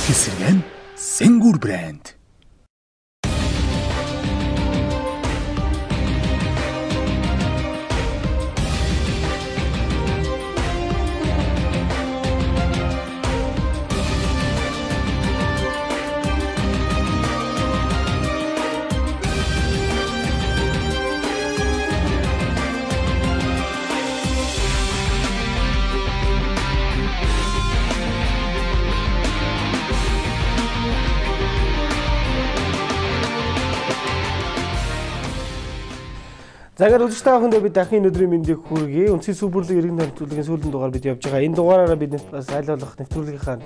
Дэлхий сэргээн Сенгур брэнд. Загар үзэгч та бүхэндээ би дахин энэ өдрийн мэндийг хүргэе. Үндсэн Суперлиг иргэн нэвтрүүлгийн сүүлийн дугаар бид явж байгаа. Энэ дугаараараа бид бас аль болох нэвтрүүлгийнхаа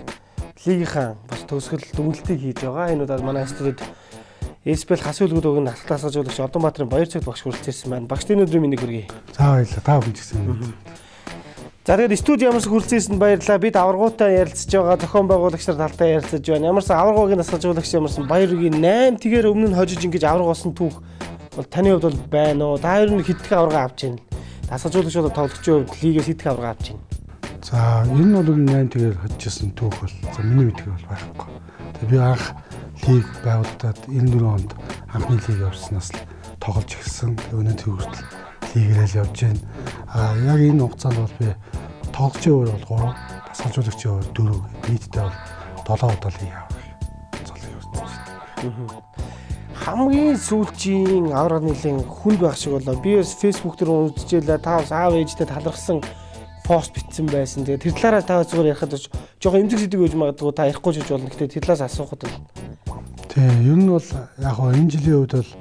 лигийнхаа бас төгсгөл дүгнэлтийг хийж байгаа. Энэ удаад манай студид SPL хас үлгүүд өгөн насалт асгажуулагч Одонбаатарын Баяр цагт багш хүрэлцээрсэн байна. Багш, энэ өдрийн мэндийг хүргэе. За, баярлалаа. Та бүхэн ч гэсэн. За, тэгээд студи ямарсан хүрэлцээрсэнд баярлалаа. Бид аваргуутай ярилцж байгаа, зохион байгуулагч нар талтай ярилцаж байна. Ямарсан аваргуугийн насалжуулагч ямарсан Баяргийн 8 тэгээр өмнө нь хожиж ингэж аварга болсон түүх бол таны хувьд бол байна уу? Та ер нь хэдхэн аварга авч байна? Дасгалжуулагч бол тоглогчийн хувьд лигээс хэдхэн аварга авч байна? За, ер нь бол 8 тэгээр хожижсэн түүх бол за миний мэдгээр бол байхгүй. Тэгээ би анх лиг байгуулагдаад 94 онд анхны лиг явснаас л тоглож эхэлсэн. Тэгээ өнөөдөр хүртэл лигээрээ л явж байна. А яг энэ хугацаанд бол би тоглогчийн хувьд бол 3, дасгалжуулагчийн хувьд 4, нийтдээ бол 7 удаа лиг авах золыг хүртсэн байна. Хамгийн сүүлчийн аварга нэлийн хүнд байх шиг болоо. Би бас Facebook дээр үзчихээлээ. Та бас аав ээжтэй талархсан пост бичсэн байсан. Тэгээд тэр талаараа та зүгээр ярихад жоохон эмзэг сэдв гэж магадгүй та ярихгүй ч гэж болно. Гэхдээ тэр талаас асуухад бол. Тий, ер нь бол яг хоо энэ жилийн хувьд бол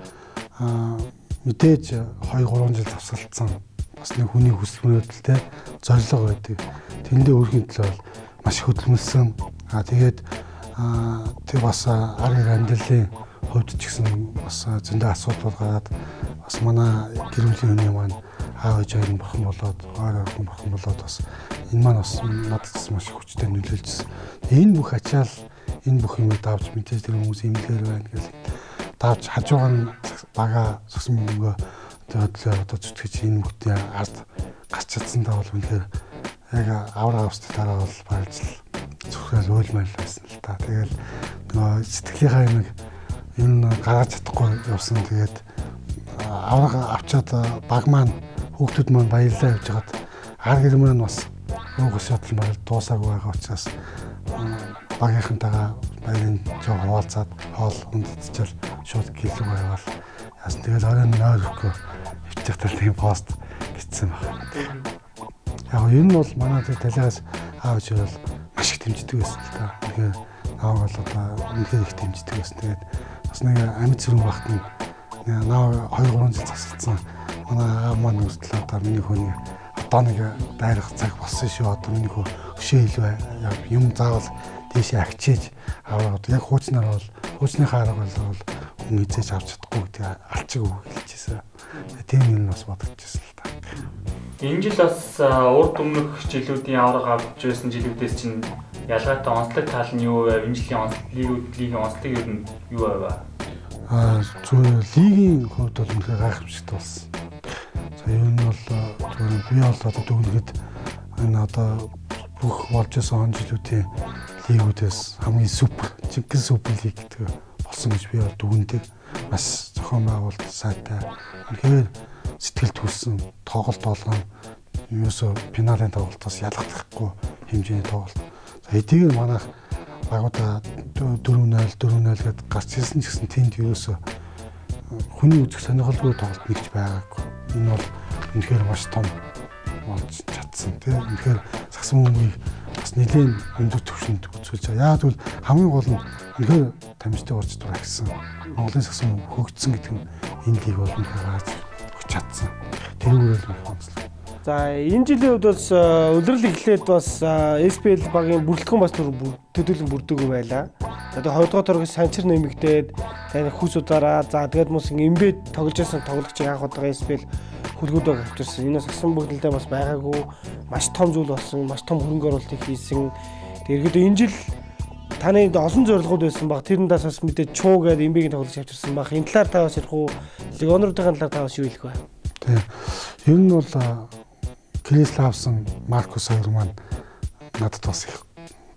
мэдээж 2 3 жил завсгалцсан. Бас нэг хүний хүсэл мөрөөдөлтэй зорилго байдаг. Тэндээ өрхийн төлөө бол маш их хөдөлмөрлсөн. Аа тэгээд тэр бас ар гэр амьдралын хувьд ч гэсэн бас зөндөө асуудал гараад бас манай гэр бүлийн хүний маань аав ээж хоёр нь бурхан болоод, ойр ойрхон бурхан болоод бас энэ маань бас надад ч маш их хүчтэй нөлөөлжсэн. Энэ бүх ачаал, энэ бүх юмыг давж мэдээж тэр хүмүүс имлэгээр байна гэж давж хажуугаар нь бага сагсан мөнгөө төлөө одоо зүтгэж энэ бүгдийн ард гарч чадсандаа бол үнэхээр яг авраг авсны дараа бол баярлал зүрхэл уйлмаар байсан л та. Тэгэл нөгөө сэтгэлийнхаа юмыг энэ гаргаж чадахгүй явсан. Тэгээд авраг авчаад баг маань хүүхдүүд маань баярлалаа явж хагаад ар гэр маань бас ууг шатал морил дуусаагүй байгаа учраас багийнхантайгаа баярын жоо хуваалцаад хоол хүндэтчээл шууд гэлүүг яваал. Яасан тэгэл оройн нойр өгөхгүй хөвчих тал тийм пост бичсэн байна. Яг нь энэ бол манай тэр талиас аав ээж бол маш их дэмждэг байсан л та. Тэгэхээр нааг бол одоо үнэхээр их дэмждэг байсан. Тэгээд бас нэг амьд сүрэн багт нь наа 2 3 жил засалцсан. Манай аав маань хүртэл одоо миний хөөний одоо нэг дайрах цаг болсон шүү. Одоо миний хөө өшөө илүү юм заавал тийшээ агчээж аваад яг хуучнаар бол хуучныхаа арга бол хүн эзэж авч чадахгүй гэдэг алчиг үг хэлчихсэн. Тийм юм бас бодогдчихсэн л та. Энэ жил бас урд өмнөх жилүүдийн аварга авч байсан жилүүдээс чинь ялгаатай онцлог тал нь юу вэ? Энэ жилийн онцлог лигийн онцлог ер нь юу байв? Зүгээр лигийн хувьд бол үнэхээр гайхамшигтай болсон. За, ер нь бол зүгээр би бол одоо дүгнэхэд энэ одоо бүх болж исэн он жилүүдийн лигүүдээс хамгийн супер, жинхэнэ супер лиг гэдэг болсон гэж би бол дүгнэдэг. Маш зохион байгуулалт сайтай. Үнэхээр сэтгэл төрсөн тоглолт болгоно. Юусоо финалийн тоглолтоос ялгахдахгүй хэмжээний тоглолт. За, хэдийгээр манайх багуудаа 4-0 4-0 гэдээ гарч ирсэн ч гэсэн тэнд юусоо хүний үзэх сонирхолгүй тоглолт нэгч байгаагүй. Энэ бол үнэхээр маш том болж чадсан тийм. Үнэхээр сагсан хүмүүнийг бас нэлээд өндөр түвшинд үзүүлж байгаа. Яг тэгвэл хамгийн гол нь үнэхээр тамирчтай ур чадвар ахисан. Монголын сагсан хүмүүн хөгжсөн гэдэг нь энэ лиг бол үнэхээр гарч өгч чадсан. Тэрүүгээр л их онцлог. За, энэ жилийн хувьд бас улирал эхлээд бас SPL багийн бүрэлдэхүүн бас төдийлөн бүрдээгүй байлаа. За, тэгээ 2 дугаар торгос санчир нэмэгдээд таны хүс удараа за тэгээд мөс эмбэ тоглож байсан тоглогчийг анх удаага SPL хүлгүүд баг авчирсан. Энэ сагсан бүгдэлдээ бас байгаагүй маш том зүйл болсон, маш том хөрөнгө оруулалтыг хийсэн. Тэгээд ерөөдөө энэ жил таны олон зорилгууд байсан баг. Тэрэн даас бас мэдээ чуу гэдэг эмбэгийн тоглогч авчирсан баг. Энэ талаар та бас ярих уу? Легионеруудын талаар та бас юу хэлэх вэ? Тийм. Ер нь бол Крис Лавсон, Маркус хоёр маань надад бас их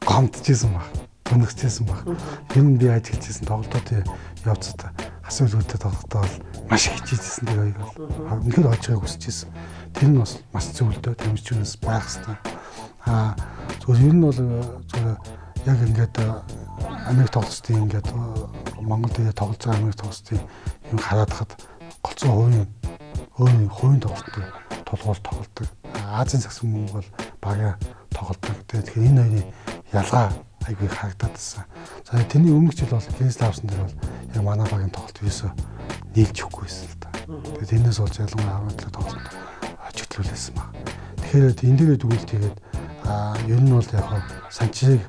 гомдчихсэн баг. тунагчсэн баг. Ер нь би ажиллаж байсан тоглолтуудын явцад хасуу үлгүүтэй тоглохдоо бол маш их хичээжсэн тэр хоёр бол. Үнэхээр олж байгааг хүсэж байсан. Тэр нь бас маш зөвлөдөө тамирчнаас байх хэвээр. Аа зүгээр ер нь бол зүгээр яг ингээд Америк тоглолтын ингээд Монгол дээр тоглож байгаа Америк тоглолтын юм хараад хад голцоо хувийн өөрийн хувийн тоглолтыг тулгуул тоглодог. Азийн сагсан мөнгө бол багаа тоглодог. Тэгэхээр энэ хоёрын ялгаа айгүй харагдаад байсан. За тэрний өмнөх жил бол Кенс Лавсон дээр бол яг манай багийн тоглолт ерөөсөө нийлж өгөхгүй байсан л та. Тэгээд тэрнээс болж ялангуяа 17 тоглолтод хожигдлуулсан баг. Тэгэхээр энэ дээрээ дүгнэлт хийгээд ер нь бол яг Санчирыг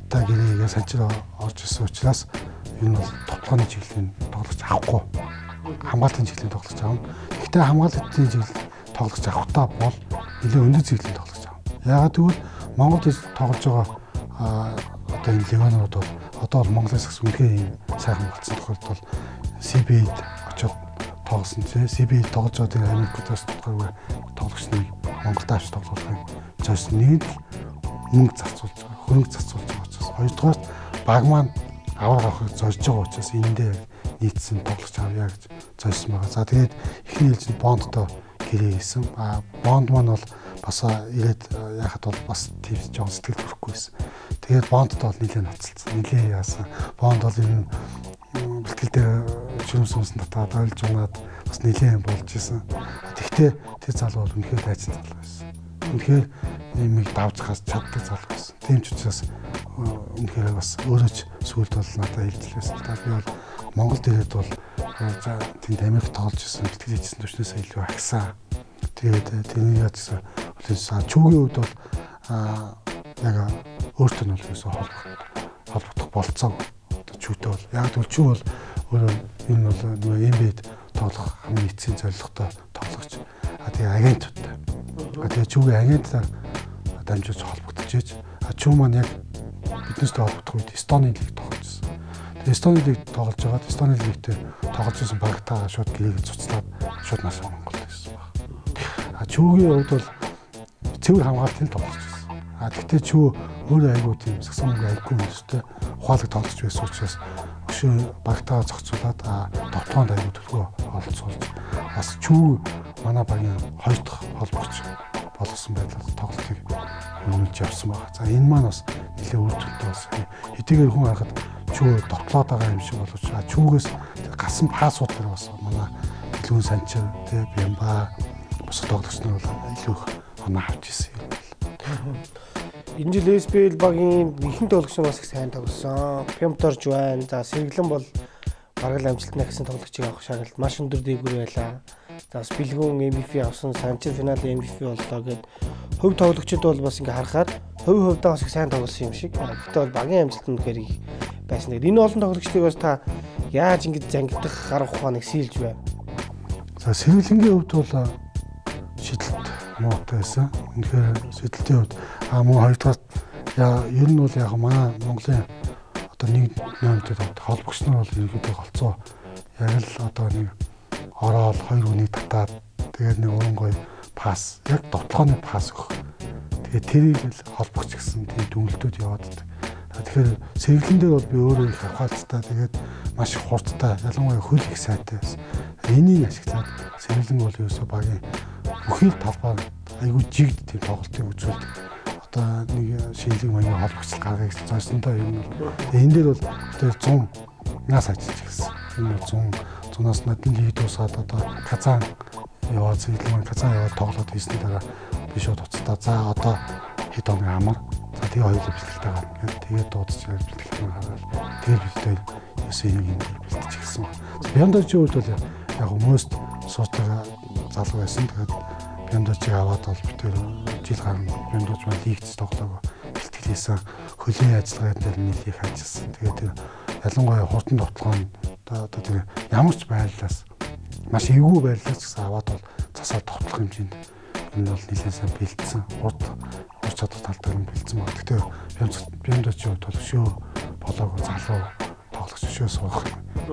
та гэрээгээ Санчир орж ирсэн учраас ер нь бол тоглооны чиглэлийн тоглогч авахгүй. Хамгаалтын чиглэлийн тоглогч авна. Гэхдээ хамгаалтын чиглэл тоглогч авахтаа бол нэлээд өндөр чиглэлийн тоглогч авна. Яагаад гэвэл Монголд тоглож байгаа одоо энэ легионерууд бол одоо бол Монголоос гэсэн үнэхээр юм сайхан болсон тохиолдолд CBA-д очиод тоглосон тийм CBA тоглож байгаа тэр Америкаас тодорхойгүй тоглогч нарыг Монголд авч тоглуулахыг зорьсон. Нэг л мөнгө зарцуулж байгаа, хөрөнгө зарцуулж байгаа учраас, хоёрдугаар баг маань авраг авахыг зорж байгаа учраас эндээ нийцсэн тоглогч авъя гэж зорьсон байгаа. За тэгээд эхний ээлжинд Бондтой гэрээ хийсэн. А Бонд маань бол бас ирээд яхад бол бас тийм жоон сэтгэл төрөхгүй байсан. Тэгээд Бондтой бол нэлээд ноцолцсон. Нэлээд яасан. Бонд бол энэ бэлтгэл дээр шүрм сүнсэн татаад ойлж унаад бас нэлээд болж исэн. Тэгтээ тэр залуу бол үнэхээр дайчин залуу байсан. Үнэхээр юмыг давж гас чаддаг залуу байсан. Тийм ч учраас үнэхээр бас өөрөө ч сүүлд бол надад хэлж байсан. Та би бол Монголд ирээд бол за тэнд Америк тоглож исэн, бэлтгэл хийжсэн түвшнээсээ илүү ахисан. Тэгээд тэрний яаж гэсэн хүлээсэн. Чүүгийн хувьд бол яг өөртөө нь бол ерөөсөө холбогдох болцоог одоо чүүтэй бол яг тэгвэл чүү бол өөрөө энэ бол нөгөө NBA-д тоглох хамгийн эцсийн зорилготой тоглогч. А тэгээ агентуудтай. А тэгээ чүүгийн агентаар дамжуулж холбогдож иж. А чүү маань яг биднээстэй холбогдох үед Эстоны лиг тоглож байсан. Тэгээ Эстоны лиг тоглож байгаад Эстоны лигтээ тоглож байсан багтаа шууд гэрээг цуцлаад шууд нас Монголд ирсэн баг. А чүүгийн хувьд бол цэвэр хамгаалтын тоглож байсан. А тэгтээ чүү өөрөө айгүй тийм сагсан мөнгө айгүй өстэй ухаалаг тоглож байсан учраас өшөө багтаа зохицуулаад довтлоонд айгүй төлгөө оролцуулж бас чүү манай багийн хоёр дахь холбогч болгосон байдлаар тоглолтыг хөрвүүлж явсан байгаа. За энэ маань бас нэлээд үр дүнтэй болсон. Хэдийгээр хүн харахад чүү довтлоод байгаа юм шиг боловч чүүгээс гарсан пассууд дээр бас манай Дэлгүүн Санчир, тэ Бямба бусад тоглогч нар бол илүү их оноо авч ирсэн юм байна. Энэ жил SPL багийн ихэнх тоглогч нар бас их сайн тоглосон. Пемторж байна. За сэргэлэн бол бараг л амжилтны гэсэн тоглогчийг авах шаардлага маш өндөр дээгүүр байлаа. За бас Бэлгүүн MVP авсан, Санчир финалийн MVP боллоо гэд хувь тоглогчид бол бас ингээ харахаар хувь хувьдаа бас их сайн тоглосон юм шиг. Гэхдээ бол багийн амжилт нь үнэхээр их байсан. Тэгээд энэ олон тоглогчдыг бас та яаж ингэ зангидах арга ухааныг сийлж байв? За сэргэлэнгийн хувьд бол шидэлт муутай байсан. Үнэхээр шидэлтийн хувьд мөн хоёрдугаар ер нь бол яг манай Монголын одоо нэг номтой холбогч нар бол ерөнхийдөө голцоо яг л одоо нэг ороод хоёр хүнийг татаад тэгээд нэг уран гоё пас яг довтлооны пас өгөх. Тэгээд тэрийг л холбогч гэсэн тийм дүнэлтүүд яваад байдаг. Тэгэхээр сэргэлэн дээр бол би өөрөө их авахалцтай тэгээд маш их хурдтай ялангуяа хөл их сайтай байсан. Энийг ашиглаад сэргэлэн бол ерөөсөө багийн бүхий л талбай айгүй жигд тийм тоглолтыг үзүүлдэг. Одоо нэг шинэлэг маягийн холбогч гаргая гэж зорьсонтой юм бол энэ дээр бол тэр 100-аас ажиллаж ирсэн. Энэ бол 100-аас надлын лиг дуусгаад одоо Казан яваад сэргэлэн маань Казан яваад тоглоод хийсний дараа би шууд уцтаа. За одоо хэд хоног амар. За тэгээ хоёулаа бэлтгэлтэй гарна гэдэг. Тэгээд дуудаж бэлтгэлтэй гаргаад тэгэл бэлтээ ерөөсөө энийг энэ дээр бэлтэж ирсэн. Бяндажийн хувьд бол яг хүмүүст суутаг залуу байсан. Тэгээд Бяндажийг аваад бол бид тэр жил гарan Бяндаж маань лигт тоглоог бэлтгэл хийсэн. Хөлийн ажиллагаан дээр нийлэх их ажилласан. Тэгээд тэр ялангуяа хурдан довтлогоо нь одоо тэр ямар ч байрлалаас маш эвгүй байрлалаас ч гэсэн аваад бол засаад довтлох хэмжээнд энэ бол нэлээд сайн бэлдсэн. Урд ур чадвар тал дээр нь бэлдсэн баг. Гэхдээ Бяндажийн хувьд бол өшөө болоогүй залуу тоглогч өшөө суух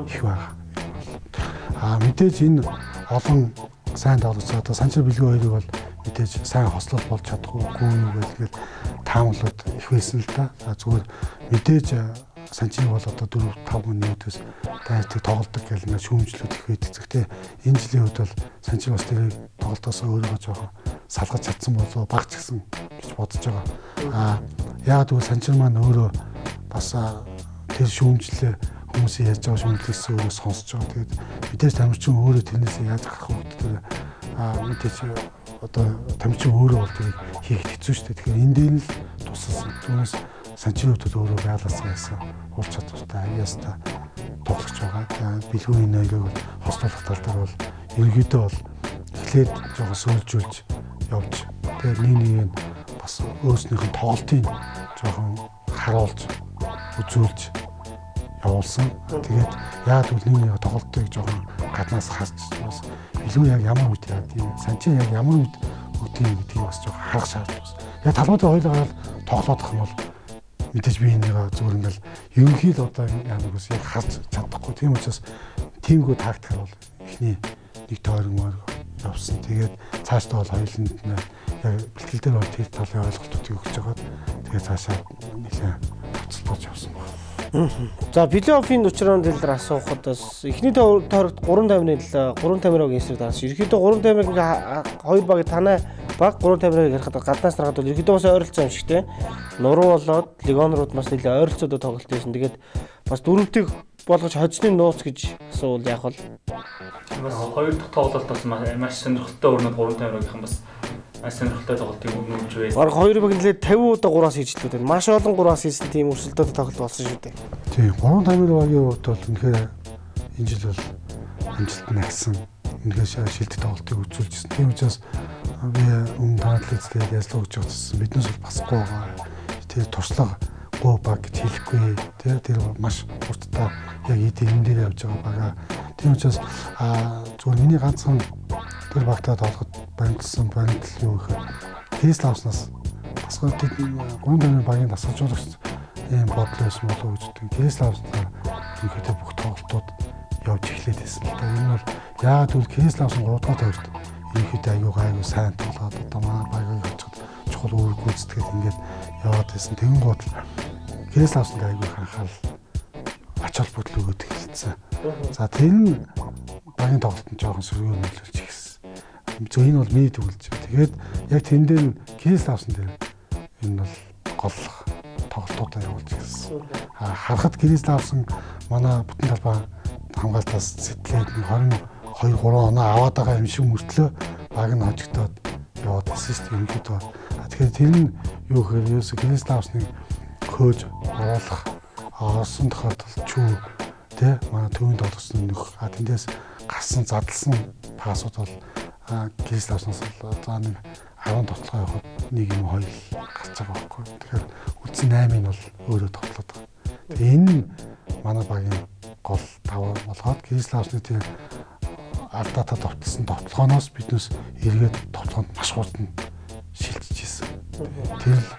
их байгаа. Мэдээж энэ олон сайн тоглогч одоо Санчир Бэлгүү хоёрыг бол мэдээж сайн хослол болж чадахгүй юу гээл таамаглууд их байсан л да. За зүгээр мэдээж Санчиг бол одоо 4 5 хүний өдөөс дайрдаг тоглодог гэл ингээд шүүмжлүүд их байдаг. Гэхдээ энэ жилийн хувьд бол Санчиг бас тэрийг тоглолтоосоо өөрийгөө жоохон салгаж чадсан болов баг ч гэсэн гэж бодож байгаа. Аа яагаад гэвэл Санчир маань өөрөө бас тэр шүүмжлээ хүмүүсийн ярьж байгаа шүүмжлээс өөрөө сонсож байгаа. Тэгээд мэдээж Тамирчин өөрөө тэрнээсээ яаж гарах вэ гэдэг мэдээж одоо Тамирчин өөрөө бол тэрийг хийх хэцүү шүү дээ. Тэгэхээр энэ дээр нь л тусалсан. Түүнээс Санчирын хувьд өөрөө байгалаасаа яасан ур чадвартай, авьяастай тоглогч байгаа. Бэлгүүний ноёрыг бол хослуулах тал дээр бол ерөнхийдөө бол эхлээд жоохон сөөлжүүлж явж тэгээд нэг нэг нь бас өөрснийх нь тоглолтыг жоохон харуулж үзүүлж явуулсан. Тэгээд яагаад гэвэл нэг нэг тоглолтыг жоохон гаднаас харж бас илүү яг ямар үед яа тийм Санчин яг ямар үед өгдөг гэдгийг бас жоохон харах шаардлага байна. Яг талбай дээр хоёулаа гараад тоглоодох юм бол мэдээж би энийг зүгээр ингээл ерөнхий л одоо ямар үс яг харж чадахгүй. Тийм учраас тиймгүй тактикаар бол эхний нэг тойрон явсан. Тэгээд цаашдаа бол хоёуланд нь яг бэлтгэл дээр бол тэр талын ойлголтуудыг өгч байгаад тэгээд цаашаа нэлээд хоцолдож явсан байна. За плей-оффын учрын дэлгэр асуухад бас эхний тойрогт 3-50-ны 3-50-ийн эсрэг дарсан. Ерөнхийдөө 3-50-ыг ингээ хоёр баг танай баг 3-50-ыг ярихад гаднаас харахад бол ерөнхийдөө бас ойролцоо юм шиг те. Нуруу болоод легонрууд бас нэлээд ойролцоодоо тоглолт байсан. Тэгээд бас дөрөвтийг болгож хоцны нууц гэж асуувал яах вэ? Бас хоёр дахь тоглолт бас маш сонирхолтой өрнөд 3-50-ийн бас маш сонирхолтой тоглолтыг өгнөж байсан. Бараг хоёр баг нэлээд 50 удаа 3-аас хийжлүүд байна. Маш олон 3-аас хийсэн тийм өрсөлдөөтэй тоглолт болсон шүү дээ. Тийм 3-50 багийн хувьд бол үнэхээр энэ жил бол амжилт нагсан. Үнэхээр шилдэг тоглолтыг үзүүлжсэн. Тийм учраас би өмнө танадлыг тэгээд яллаа гэж бодсон. Биднээс бол басахгүй байгаа. Тэр туршлага гоо баг гэж хэлэхгүй. Тэр маш хурдтай яг эд энэ дээр явж байгаа бага. Тийм учраас зүгээр миний ганцхан тэр багтаа тоглоход баримтлсан баримтал юу гэхээр Кейс лавснаас тасгал 3-5 багийн дасгалжуулагч ийм бодол байсан болов уу гэж боддог. Кейс лавснаар ерөнхийдөө бүх тоглолтууд явж эхлээд байсан л да. Энэ бол яагаад гэвэл Кейс лавсан 3 дахь тойрогт ерөнхийдөө аюу гайгүй сайн тоглоод одоо манай багийг хожиход чухал үүрэг гүйцэтгээд ингээд яваад байсан. Тэгэн гол Кейс лавсанд аюу их анхаарал ач холбогдол өгөөд эхэлсэн. За тэр нь багийн тоглолтод жоохон сөргөөр нөлөөлж эхэлсэн. Зөв энэ бол миний төвлөж. Тэгээд яг тэн дээр нь Кейс лавсан дээр энэ бол голлох тоглолтуудаа явуулж эхэлсэн. Харахад Кейс лавсан манай бүтэн талбай хамгаалтаас сэтлээд 22 3 оноо аваад байгаа юм шиг мөртлөө баг нь хожигдоод яваад байсан шүү дээ ерөнхийдөө. Тэгэхээр тэр нь юу гэхээр ерөөсөө Кейс лавсныг хөөж оруулах орсон тохиолдолд чүү тэ манай төвийн тоглогч нөх тэндээс гарсан задлсан пассууд бол Кейс лавснаас бол за нэг 10 тоглолгоо явахад нэг юм хоёр гарч байгаа байхгүй. Тэгэхээр үлдсэн 8-ыг бол өөрөө тоглоод байгаа. Тэгээ энэ нь манай багийн гол даваа болгоод Кейс лавсны тэр алдаатай товтлсон товтлогооноос биднээс эргээд товтлогонд маш хурдан шилжиж ирсэн. Тэр л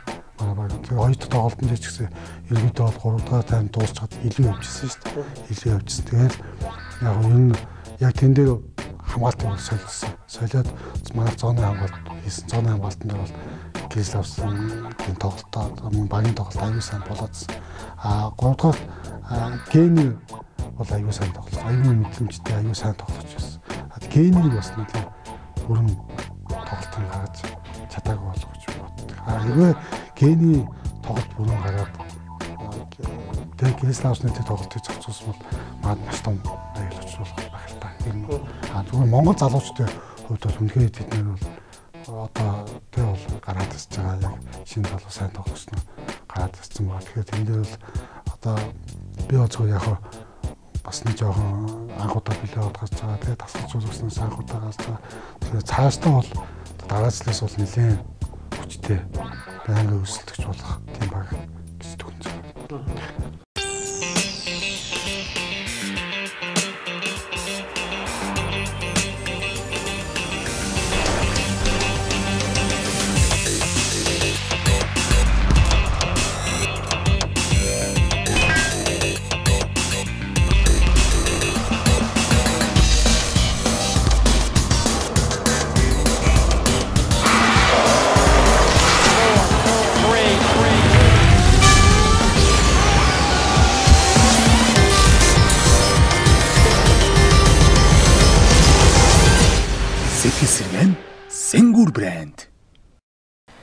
манай баг. Тэгээ хоёр дахь тоглолтын дээр ч гэсэн ерөнхийдөө бол 3 дахь тайм дуусчаад илүү явжсэн шүү дээ. Илүү явжсэн. Тэгэл яг нь яг тэн дээр хамгаалтыг бол солилцсон. Солиод манай зооны хамгаалт хийсэн. Зооны хамгаалтан дээр бол Кейс лавсын тоглолтоо мөн багийн тоглолт аюу сайн болоодсон. А 3 дахь Гений бол аюу сайн тоглож, аюу мэдрэмжтэй аюу сайн тоглож байсан. Генийг бас нэлээд бүрэн тоглолтыг гаргаж чадаагүй болох гэж боддог. Хэрвээ Гений тоглолт бүрэн гараад тэгээ Кейс лавсны тоглолтыг зохицуулсан бол маад маш том аюул учруулах байх л та. Зүгээр Монгол залуучдын хувьд бол үнэхээр тэд нар бол одоо тэг бол гараад ирж байгаа яг шинэ залуу сайн тоглогч нар гараад ирсэн байна. Тэгэхээр тэн дээр бол одоо би бол зүгээр яг бас нэг жоохон анх удаа плей-офф гарч байгаа тэгээ тасгалжуулагчнаас анх удаа гарч байгаа. Тэгэхээр цаашдаа бол дараа жилээс бол нэлээд хүчтэй байнгын өрсөлдөгч болох тийм баг гэж дүгнэж байна.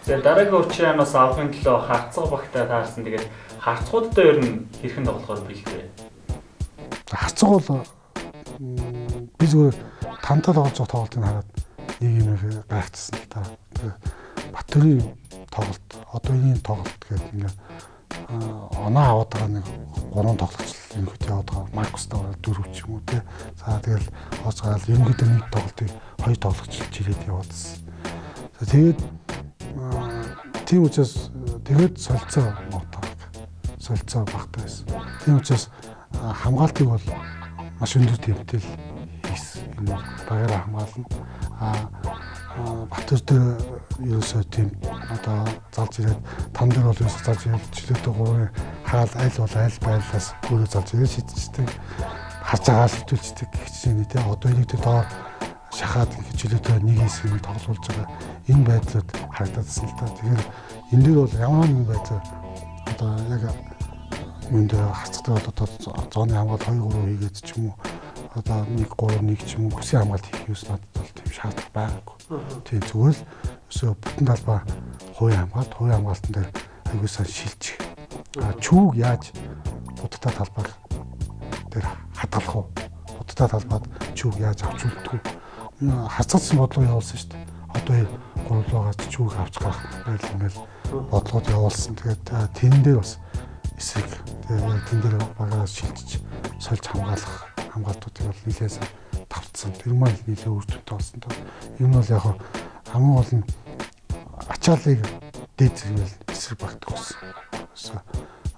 За дараагийн учраанаас авахын төлөө харцгаа багтаа таарсан. Тэгээд харцгуудтай ер нь хэрхэн тоглохоор бэлдвэ? Харцгаа бол би зүгээр тантаа тоглож байгаа тоглолтыг хараад нэг юм гайхчихсан л та. Баттөрийн тоглолт, одоо энэ тоглолт гэдэг ингээ оноо аваад байгаа нэг 3 тоглогч л ерөнхийдөө яваад байгаа. Маркустай 4 ч юм уу те. За тэгэл хоос гараал ерөнхийдөө нэг тоглолтыг 2 тоглогч чирээд яваадсэн. За тэгээд тийм учраас тэгээд солилцоо муутай. Солилцоо багтай байсан. Тийм учраас хамгаалтыг бол маш өндөр тэмтэл хийсэн. Энэ багаараа хамгаална. Баттөр дээр ерөөсөө тийм одоо залж ирээд там дээр бол ерөөсөө залж ирээд чөлөөтэй гурван хаал аль бол аль байлаас өөрөө залж ирээд шидчихдэг. Харж байгаа л хэвтүүлчихдэг гэх чинь тий. Одоо энийг тэр доор шахаад ингэ чөлөөтэй нэг хэсгийг тоглуулж байгаа энэ байдлууд харагдаадсан л та. Тэгэхээр энэ дээр бол ямар нэгэн байдлаар одоо яг юун дээр харцдаг бол одоо зооны хамгаалт 2 3 хийгээд ч юм уу одоо 1 3 1 ч юм уу бүсийн хамгаалт хийх юус надад бол тийм шаардлага байгаагүй. Тийм зүгээр л өсөө бүтэн талбай хувийн хамгаалт, хувийн хамгаалтан дээр аягүй сайн шилжих. Чүүг яаж будагтай талбай дээр хадгалах вэ? Будагтай талбайд чүүг яаж авч үлдэх вэ? Харцгаалсан бодлого явуулсан шүү дээ. Одоо гурлуугаас чүүг авч гарах байл ингээл бодлогод явуулсан. Тэгээд тэрэн дээр бас эсрэг тэгээд тэн дээр багаас шилжиж сольж хамгаалах хамгаалтуудыг бол нэлээд тавцсан. Тэр маань нэлээд үр дүнтэй болсон. Энэ бол яг хамгийн гол нь ачааллыг дээд зэрэгэл эсрэг багтдаг болсон.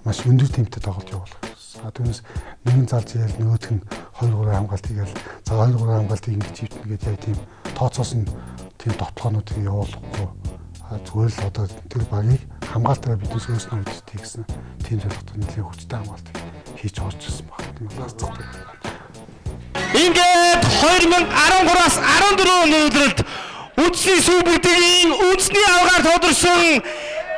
Маш өндөр темптэй тоглолт явуулах гэсэн. Түүнээс нэгэн залж ирээл нөгөөх нь 2 3 хамгаалт хийгээл за 2 3 хамгаалтыг ингэж хийвтэн гэдэг яг тийм тооцоос нь тийм довтлогоонуудыг явуулахгүй зүгээр л одоо тэр багийг хамгаалтаараа биднээс өөрснөө үдтэй гэсэн тийм зорилготой нэлээд хүчтэй хамгаалтыг хийж орж ирсэн байна. Хацгатай. Ингээд 2013-аас 14 оны улиралд үндэсний сүүбүүдийн үндэсний авгаар тодорсон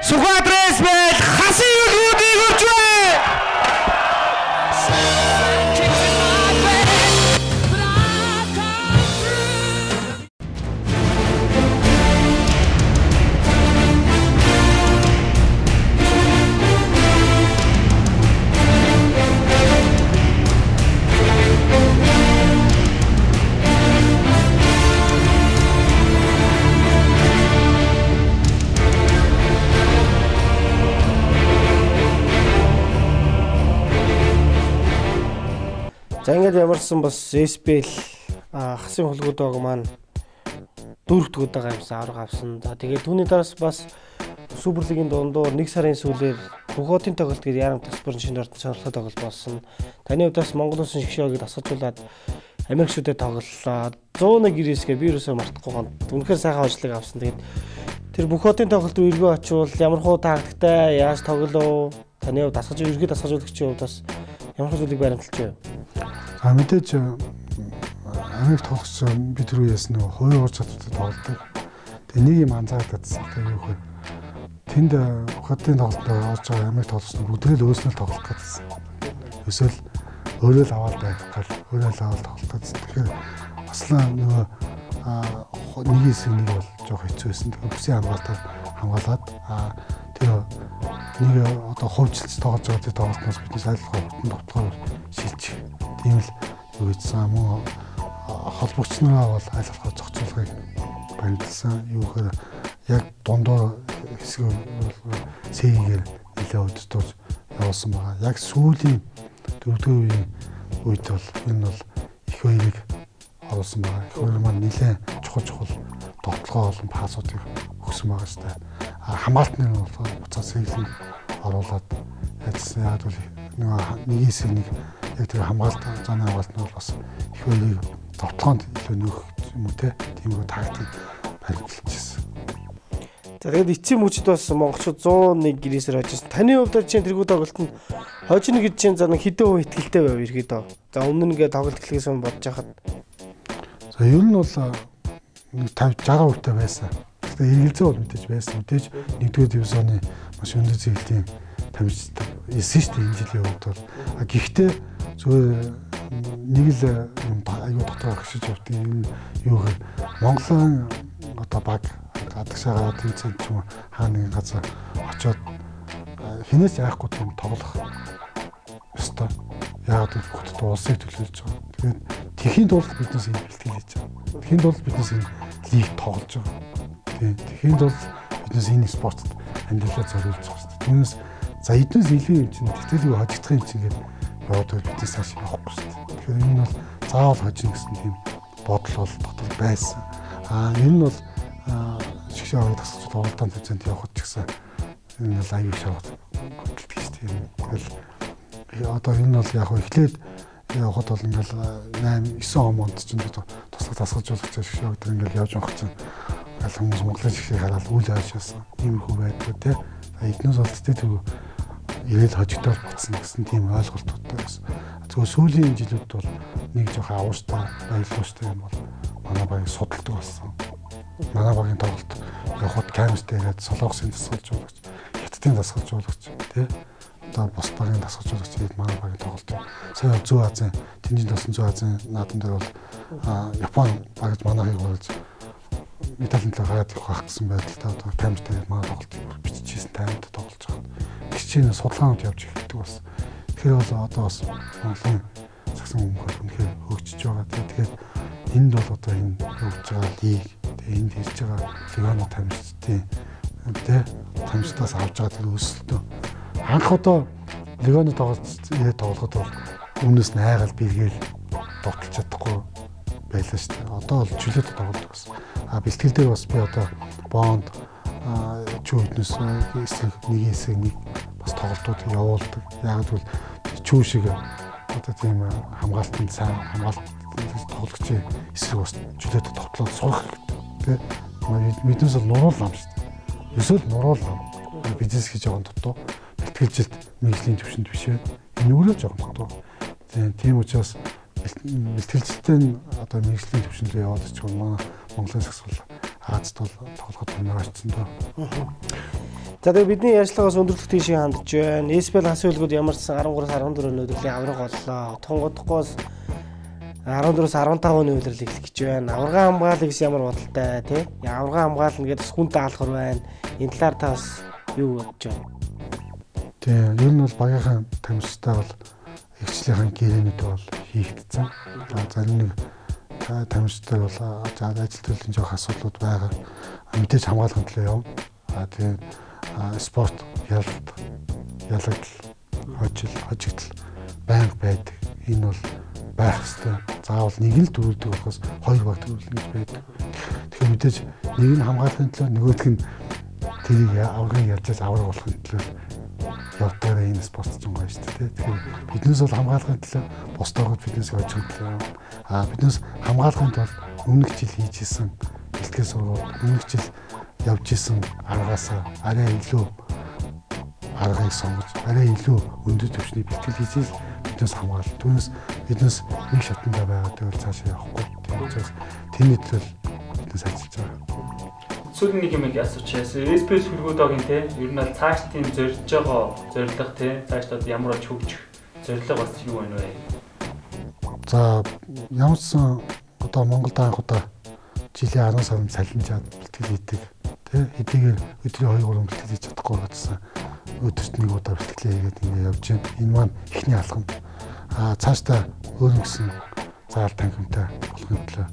Сүхбаатар СБЛ хасын үлгүүдийг өрж байна. За ингээд ямарсан бас SBL хасын хулгууд баг маань дөрөвдүгээр удаага юмсан авраг авсан. За тэгээд түүний дараас бас Супер лигийн дундуур 1 сарын сүүлээр бүх хотын тоглолт гээд Яарам төсбөрн шинэ ордон сонирхолтой тоглолт болсон. Таны хувьд бас Монгол улсын шгшөөгийг дасгалжуулаад Америк шүдэ тоглолоо. 101-99-гээ би юусоо мартахгүй гон. Үнэхээр сайхан ажлыг авсан. Тэгээд тэр бүх хотын тоглолт руу эргөө очивол ямар хуу тактиктай яаж тоглов? Таны хувьд дасгаж ерөнхий дасгалжуулагчийн хувьд бас ямар зүйлийг баримталж байна? За мэдээж Америк тоглогч би түрүү яасан нөгөө хувийн ур чадвартай тоглодог. Тэгээ нэг юм анзаардаг гэсэн. Тэгээ юу вэ? Тэнд хотын тоглолтод орж байгаа Америк тоглогч нар бүгдээ л өөрснөө тоглох гэсэн. Өсөөл өөрөө л аваад байх гал өөрөө л аваад тоглох гэсэн. Тэгэхээр бас л нөгөө нэг хэсэг нэг бол жоох хэцүү байсан. Тэгээ бүсийн хамгаалтаар хамгаалаад тэр нэг одоо хувьчлж тоглож байгаа тэр тоглолтноос биднээс айлхаа бүтэн довтлогоор шилжих. Тийм л юу гэсэн мөн холбогч нараа бол аль болохоор зохицуулахыг баримталсан. Юу гэхээр яг дундуур хэсэг сэйгээр нэлээд удирдуулж явуулсан байгаа. Яг сүүлийн дөрөвдүгээр үеийн үед бол энэ бол их баярыг оруулсан байгаа. Их баяр маань нэлээд чухал довтлогоо болон пассуудыг өгсөн байгаа шүү дээ. Хамгаалтны нь бол буцаа сэйлэн оруулаад ажилласан. Яг бол нэгээс нэг яг тэр хамгаалт зооны хамгаалт нь бол бас их баярыг довтлогоонд илүү нөхөх юм уу те. Тиймэрхүү тактик баримталчихсан. За тэгээд эцсийн мөчд бас монголчууд 101 гэрээсээр хожсон. Таны хувьд чинь тэргүү тоглолтод хожино гэж чинь за нэг хэдэн хувь итгэлтэй байв ерөөдөө. За өмнө нь ингээд тоглолт эхлэхээс өмнө бодож хахад. За ер нь бол нэг 50 60% та байсан. Гэхдээ эргэлзээ бол мэдээж байсан. Мэдээж нэгдүгээр дивизионы маш өндөр зэрэглэлийн тамирчид ирсэн шүү дээ энэ жилийн хувьд бол. А гэхдээ зүгээр нэг л юм аюу дотор агшиж явдаг юм юу гэхээр Монголын одоо баг Гадагшаагаа тэмцээн ч юм уу хаа нэгэн газар очиод хинээс яахгүй тийм тоглох ёстой. Яагаад гэвэл бүх улсыг төлөөлж байгаа. Тэгээд тэхийн тулд биднээс энэ бэлтгэл хийж байгаа. Тэхийн тулд биднээс энэ лиг тоглож байгаа. Тийм. Тэхийн тулд биднээс энэ спортод амьдралаа зориулж байгаа шүү дээ. Түүнээс за эднээс илүү юм чинь тэтгэлгүй хожигдох юм чинь гэдэг яваад байвал биднээс цааш явахгүй шүү дээ. Тэгэхээр энэ нь бол заавал хожино гэсэн тийм бодол бол дотор байсан. Энэ нь бол шигшээ аваад тасалж уралдаан тэмцээнд явахад ч гэсэн энэ бол аюул шаваад хөдөлдөг шүү дээ. Тэгэл одоо энэ бол яг эхлээд явахад бол ингээл 8 9 онд чинь туслах тасгалжуулагч шигшээ авдаг ингээл явж явах чинь ингээл хүмүүс Монголын шигшээ хараад үл ойшоосон. Иймэрхүү байдгүй те. Эднээс бол тэтгэл ирээл хожигдоод буцна гэсэн тийм ойлголтуудтай байсан. Зөвхөн сүүлийн жилүүд бол нэг жоохон авууштай, баярлууштай юм бол манай багийг судалдаг болсон. Манай багийн тоглолт явхад камер дээрээ Солонгосын дасгалжуулагч, Хятадын дасгалжуулагч тий одоо бус багийн дасгалжуулагч гээд манай багийн тоглолт. Сая Зүүн Азийн тэнцэн болсон Зүүн Азийн наадам дээр бол Япон багж манайхыг хуралж медалийн төлөө гараад явах байх гэсэн байдалтай одоо камер дээр манай тоглолтыг биччихсэн таймд тоглож байгаа. Хичээнэ судалгаанууд явж эхэлдэг болсон. Тэгэхээр бол одоо бас Монголын сагсан хүмүүхэл үнэхээр хөгжиж байгаа. Тэгэхээр энд бол одоо энэ явж байгаа лиг, тэгээ энд ирж байгаа легионер тамирчдын тэ тамирчдаас авч байгаа тэр өсөлтөө. Анх одоо легионер тоглож ирээд тоглоход бол өмнөөс нь айгаал бэргээл довтолж чадахгүй байлаа шүү дээ. Одоо бол чөлөөтэй тоглодог болсон. Бэлтгэл дээр бас би одоо бонд чүү өднөөс эсрэг нэг эсрэг нэг бас тоглолтууд явуулдаг. Яг гэвэл чүү шиг одоо тийм хамгаалтанд сайн хамгаалт тоглогчийн эсрэг бас чөлөөтэй тоглоод сурах хэрэгтэй. Тэ мэдээс бол нуруул нам шүү дээ. Эсвэл нуруул нам. Бизнес хийж байгаа дутуу бэлтгэлжилт мэргэжлийн түвшинд биш вэ. Энэ өөрөө жоохон дутуу. Тийм учраас бэлтгэлжилтээ нь одоо мэргэжлийн түвшинд рүү яваад очих манай Монголын сагсуул Азад бол тоглоход өнөр очсон доо. За тэгээ бидний ярьцлагаас өндөрлөх тийшээ хандж байна. SPL хас үйлгүүд ямар ч сан 13-14 өнөөдрийн авраг боллоо. Тунгодохгоос 14-15 оны үйлрэл эхлэх гэж байна. Аварга хамгаалал гэсэн ямар бодолтой тий? Аварга хамгаална гэдээ бас хүн даалгавар байна. Энэ талаар та бас юу бодож байна? Тийм, ер нь бол багийнхаа тамирчтай бол эгчлийнхэн гэрээнүүд бол хийгдсэн. Зарим нэг тамирчтай бол ажил төрлийн жоох асуудлууд байгаа. Мэдээж хамгаалахын төлөө явна. Тэгээд спорт ялалт, ялагдал, хожил, хожигдол байнга байдаг. Энэ бол байх ёстой. Заавал нэг л дөрүүлдэг болохоос хоёр баг дөрүүлнэ гэж байдаг. Тэгэхээр мэдээж нэг нь хамгаалахын төлөө нөгөөх нь тэрийг аврагыг ялжаас авраг болохын төлөө явдгаараа энэ спорт ч юм гоё шүү дээ. Тэгэхээр биднээс бол хамгаалахын төлөө бусдоогод биднээс хожих төлөө. Биднээс хамгаалахын тулд өмнөх жил хийж исэн бэлтгэл сургалт, өмнөх жил явж исэн аргаасаа арай илүү аргыг сонгож, арай илүү өндөр түвшний бэлтгэл хийж биднээс хамгаална. Түүнээс биднээс нэг шатандаа байгаа гэвэл цаашаа явахгүй. Тийм учраас тэрний төлөө биднээс ажиллаж байгаа. Сүүлийн нэг юм асуучих. SPL сүлгүүдогийн те ер нь бол цаашдын зорж байгаа зорилго те цаашдад ямар болж хөгжих зорилго бас юу байна вэ? За ямар ч сан одоо Монголд анх удаа жилийн 10 сард цалинжаад бэлтгэл хийдэг те хэдийгээр өдрийн 2 3 бэлтгэл хийж чадахгүй байгаадсан өдөрт нэг удаа бэлтгэлээ хийгээд ингэ явж байна. Энэ маань эхний алхам. Цаашдаа өөр нэгсэн заал танхимтай болохын төлөө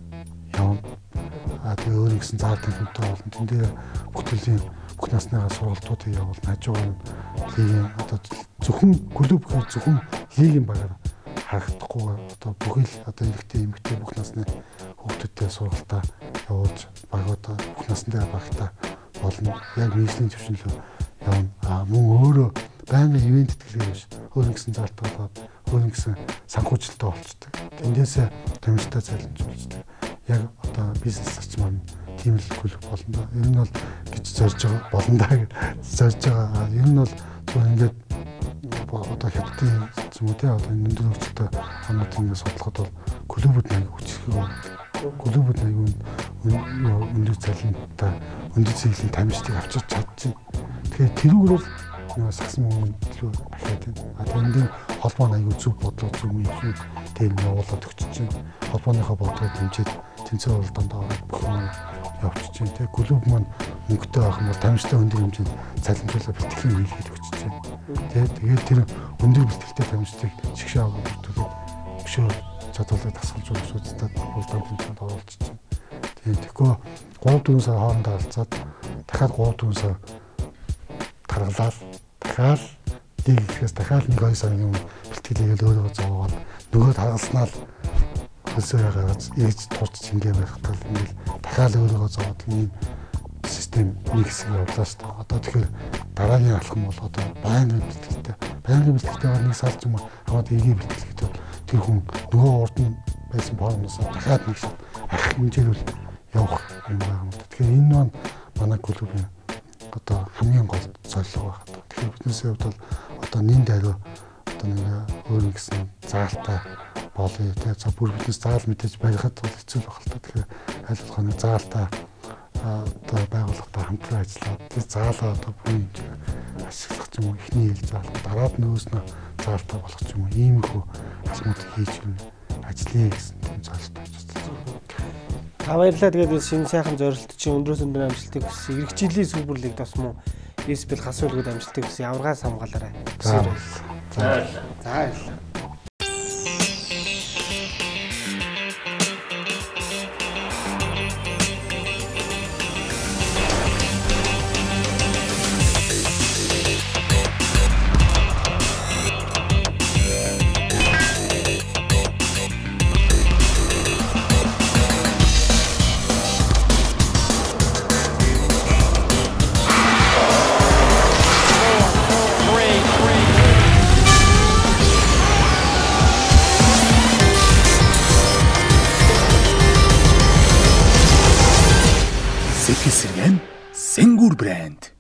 явна. Тэгээ өөр нэгсэн заал танхимтай болно. Тэн дээр бүх төрлийн бүх насныхаа сургалтуудыг явуулна. Хажуугаар нь лигийн одоо зөвхөн клуб гэхээр зөвхөн лигийн багаар харагдахгүй одоо бүхэл одоо эрэгтэй эмэгтэй бүх насны хүүхдүүдтэй сургалтаа явуулж багуудаа бүх насндаа багтаа болно. Яг мэргэжлийн түвшин рүү явна. Мөн өөрөө байнгын ивент тэтгэлгээр биш. Өөр нэгсэн заалт болоод өөр нэгсэн санхүүжилттэй болчдөг. Тэндээсээ тамирчтай цалинжуулдаг. Яг одоо бизнес зарчмаар нь тийм л клуб болно да. Ер нь бол гэж зорж байгаа болно да гэж зорж байгаа. Ер нь бол зөвхөн ингээд одоо хятадын юм уу те одоо энэ өндөр хөгжилтэй онууд ингээд судлахад бол клубүүд аяг хүчрхэг байна. Клубүүд аяг өндөр цалинтай өндөр зэрэглэлийн тамирчдыг авчирч чадчихна. Тэгэхээр тэрүүгээр бол нөгөө сагсан мөнгө илүү ахиад байна. Тэрэн дээр холбоо нь аягүй зөв бодлого зөв юм тэр явуулаад өгч чинь холбооныхоо бодлогыг дэмжиж тэмцээн уралдаанд ороод бүх юм явчихж байна те. Клуб маань мөнгөтэй байх юм бол тамирчтай өндөр хэмжээнд цалинжуулаад бэлтгэлийн хийлгээд өгч байна. Тэ тэгээд тэр өндөр бэлтгэлтэй тамирчдыг шигшээ аваад бүртгүүлээд өшөө чадварлыг дасгалжуулах үздэг уралдаан тэмцээнд оруулж байна. Тэгээд тэгэхгүй 3-4 сар хоорондоо алцаад дахиад 3-4 сар таргалаад дахиад лиг гэхээс дахиад 1-2 сарын өмнө бэлтгэлийг өөрөөгөө зовоогоод нөгөө таргалснаа л хөлсөөрөө гаргаж эргэж турч ингээ байх тал ингээл дахиад өөрөөгөө зовоод ийм систем нэг хэсэг явлаа шүү дээ. Одоо тэгэхээр дараагийн алхам бол одоо байнгын бэлтгэлтэй. Байнгын бэлтгэлтэйгээр нэг сар ч юм уу аваад эргээ бэлтгэл гэдэг тэр хүн нөгөө урд нь байсан формоос дахиад нэг шат ах хэмжээрүүл явах юм байгаа юм. Тэгэхээр энэ маань манай клубын одоо хамгийн гол зорилго байна. Тэгэхээр биднээсээ хувьд бол одоо нэн даруй одоо нэг өөр нэгсэн заалтай болъё те. За бүр биднээс заал мэдээж барихад бол хэцүү л байх л та. Тэгэхээр аль болох нэг заалтай одоо байгууллагатай хамтран ажиллаад тэр заалаа одоо бүрийн хэмжээгээр ашиглах юм уу, эхний ээлж заалах, дараад нөөснөө заалтай болох ч юм уу, иймэрхүү алхмууд хийж юм ажиллая гэсэн тийм зорилготой ажиллаж байна. Та баярлалаа. Тэгээд шинэ сайхан зорилт чинь өндрөөс өндөр амжилтыг хүсье. Ирэх жилийн Супер Лигт бас мөн SPL хас үлгэд амжилтыг хүсье. Аваргаас хамгаалаарай. За баярлалаа. За баярлалаа. Сэргэн Сенгур брэнд.